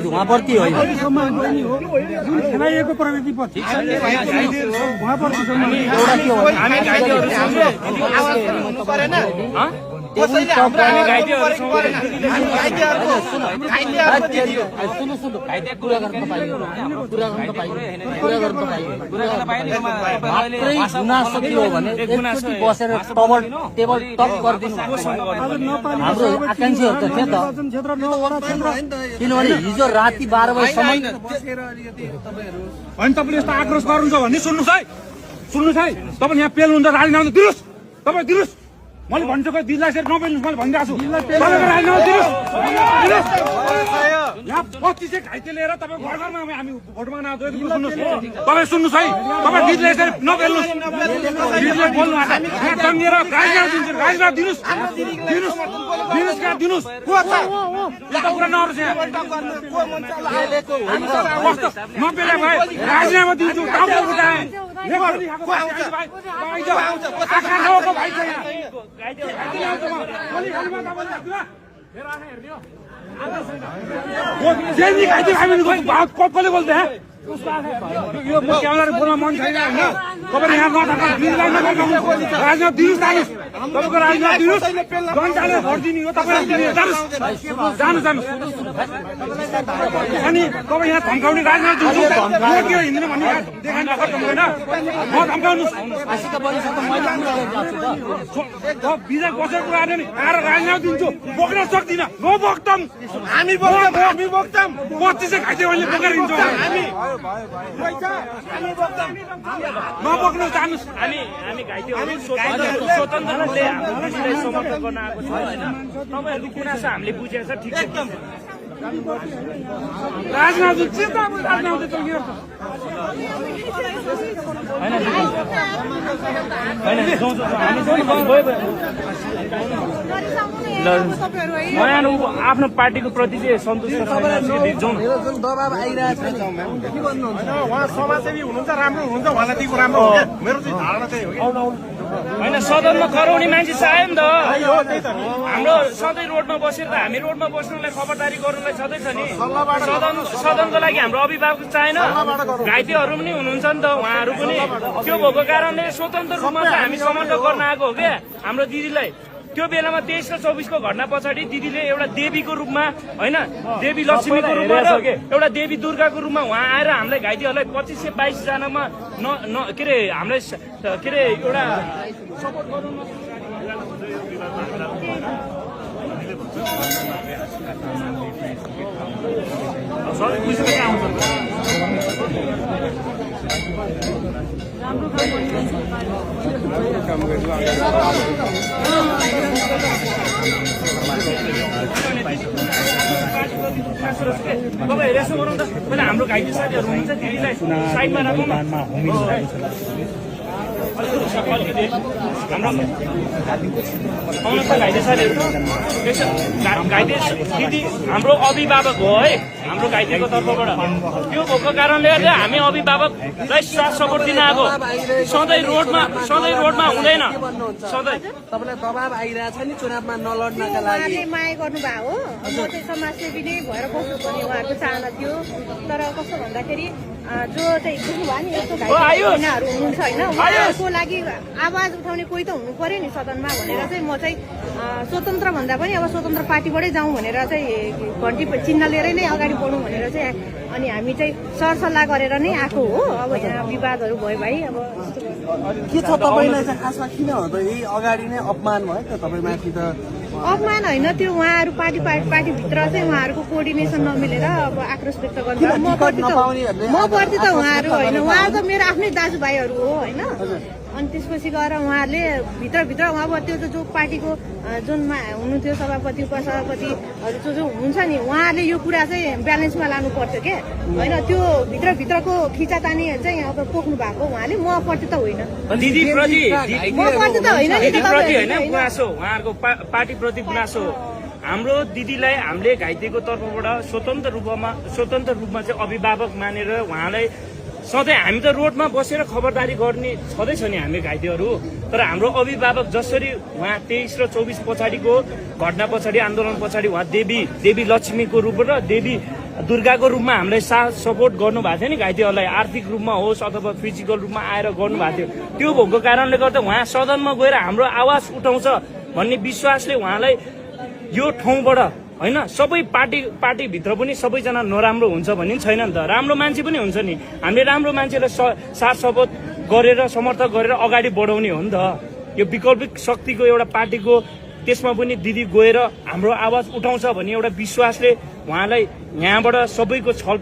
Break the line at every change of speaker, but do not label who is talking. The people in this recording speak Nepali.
उहाँप्रति होइन
खेलाइएको प्रविधि पछि उहाँप्रति
गुनासो के हो भने एकचोटि बसेर टेबल टप गरिदिनु हाम्रो आकांक्षीहरू त थियो त किनभने हिजो राति 12 बजीसम्म
होइन तपाईँले यस्तो आक्रोश गर्नुहुन्छ भने सुन्नुहोस् है तपाईँ यहाँ पेल्नुहुन्छ राजीनामा दिनुहोस् तपाईँ दिनुहोस् मैले भनिसकेँ दिदीलाई यसरी नपेल्नुहोस् मैले भनिरहेको छु तपाईँको राजीनामा दिनुहोस् यहाँ 25 घाइते लिएर तपाईँ घर घरमा हामी भोट माग्न आउँछ सुन्नुहोस् तपाईँ सुन्नुहोस् है तपाईँ दिदीलाई यसरी नपेल्नुहोस् दिदीले बोल्नु यहाँ टङ्गिएर राजीनामा दिनुहोस् कहाँ दिनुहोस् यता कुरा नहोस् यहाँ नपेले भाइ राजीनामा दिन्छु टाउको फुटाएँ कसले बोल्दै यो क्यामेरा बोल्न मन छैन होइन तपाईँले यहाँ राजीनामा दिनुहोस् तपाईँको राजीनामा दिनुहोस् जनताले भोट दिने हो तपाईँले जानुहोस् अनि तपाईँ यहाँ धम्काउने राजीनामा दिनुहोस् के हिँड्नु भन्ने देखाउनु सक्दैन म धम्काउनुहोस् विजय बसेर कुरा नि आएर राजीनामा दिन्छु बोक्न सक्दिनँ नबोक्छौँ हामी बोक्छौँ 25 घाइते भने बोकेर हिँड्छौँ नबोक्नु जानुहोस्
हामी घाइतेहरू स्वतन्त्र रूपले हाम्रो कृषिलाई समर्थन गर्न आएको छ होइन तपाईँहरूको गुनासो हामीले बुझेको छ ठिक छ
राजनाथ
आफ्नो पार्टीको प्रति चाहिँ सन्तुष्ट
जुन दबाब आइरहेको छ
उहाँ समाजसेवी हुनुहुन्छ राम्रो हुनुहुन्छ उहाँलाई दिएको राम्रो हो मेरो चाहिँ धारणा चाहिँ हो
होइन सदनमा कराउने मान्छे चाहियो नि त हाम्रो सधैँ रोडमा बसेर त हामी रोडमा बस्नुलाई खबरदारी गर्नुलाई छँदैछ नि सदनको लागि हाम्रो अभिभावक चाहिएन घाइतेहरू पनि हुनुहुन्छ नि त उहाँहरू पनि त्यो भएको कारणले स्वतन्त्र रूपमा चाहिँ हामी समर्थन गर्न आएको हो क्या हाम्रो दिदीलाई त्यो बेलामा 23 र 24 को घटना पछाडि दिदीले एउटा देवीको रूपमा होइन देवी लक्ष्मीको रूपमा एउटा देवी दुर्गाको रूपमा उहाँ आएर हामीलाई घाइतेहरूलाई 2522 जनामा के अरे हामीलाई के अरे एउटा सपोर्ट गर्नु तपाईँ यसो गरौँ त पहिला हाम्रो घाइते साथीहरू हुनुहुन्छ दिदीलाई साइडमा राखौँ घाइते साथीहरू घाइते दिदी हाम्रो अभिभावक हो है हाम्रो घाइतेको तर्फबाट त्यो भएको कारणले गर्दा हामी अभिभावकलाई साथ सपोर्ट दिन आएको सधैँ रोडमा हुँदैन सधैँ
तपाईँलाई दबाब आइरहेछ नि चुनावमा नलड्नका लागि
माया गर्नुभएको हो म चाहिँ समाजसेवी नै भएर बस्नुपर्ने उहाँहरूको चाहना थियो तर कस्तो भन्दाखेरि जो चाहिँ बुझ्नुभयो नि यस्तो घाइतेहरू हुनुहुन्छ होइन उहाँहरूको लागि आवाज उठाउने कोही त हुनु पर्यो नि सदनमा भनेर चाहिँ म चाहिँ स्वतन्त्र भन्दा पनि अब स्वतन्त्र पार्टीबाटै जाउँ भनेर चाहिँ घन्टी चिन्ह लिएरै नै अगाडि बढौँ भनेर चाहिँ अनि हामी चाहिँ सरसल्लाह गरेर नै आएको हो अब यहाँ विवादहरू भयो भाइ अब
के छ तपाईँलाई चाहिँ खासमा किन हो त यही अगाडि नै अपमान भयो त तपाईँमाथि त
अपमान होइन त्यो उहाँहरू पार्टीभित्र चाहिँ उहाँहरूको कोअर्डिनेसन नमिलेर अब आक्रोश व्यक्त गर्नु म प्रति त उहाँहरू होइन उहाँहरू त मेरो आफ्नै दाजुभाइहरू हो होइन अनि त्यसपछि गएर उहाँहरूले भित्रभित्र अब त्यो जो पार्टीको जुनमा हुनुहुन्थ्यो सभापति उपसभापतिहरू जो हुनुहुन्छ नि उहाँहरूले यो कुरा चाहिँ ब्यालेन्समा लानु पर्थ्यो क्या होइन त्यो भित्रभित्रको खिचातानी चाहिँ अब पोख्नु भएको उहाँले म प्रति त होइन म प्रति त होइन
गुनासो उहाँहरूको पार्टी प्रति गुनासो हाम्रो दिदीलाई हामीले घाइतेको तर्फबाट स्वतन्त्र रूपमा चाहिँ अभिभावक मानेर उहाँलाई सधैँ हामी त रोडमा बसेर खबरदारी गर्ने छँदैछ नि हामी घाइतेहरू। तर हाम्रो अभिभावक जसरी उहाँ 23 र 24 पछाडिको घटना पछाडि आन्दोलन पछाडि उहाँ देवी लक्ष्मीको रूप र देवी दुर्गाको रूपमा हामीलाई साथ सपोर्ट गर्नुभएको थियो नि घाइतेहरूलाई, आर्थिक रूपमा होस् अथवा फिजिकल रूपमा आएर गर्नुभएको थियो। त्यो भएको कारणले गर्दा उहाँ सदनमा गएर हाम्रो आवाज उठाउँछ भन्ने विश्वासले उहाँलाई यो ठाउँबाट होइन सबै पार्टीभित्र पनि सबैजना नराम्रो हुन्छ भन्ने छैन नि त, राम्रो मान्छे पनि हुन्छ नि। हामीले राम्रो मान्छेलाई साथ सपोर्ट गरेर समर्थन गरेर अगाडि बढाउने हो नि त। यो वैकल्पिक शक्तिको एउटा पार्टीको त्यसमा पनि दिदी गएर हाम्रो आवाज उठाउँछ भन्ने एउटा विश्वासले उहाँलाई यहाँबाट सबैको छल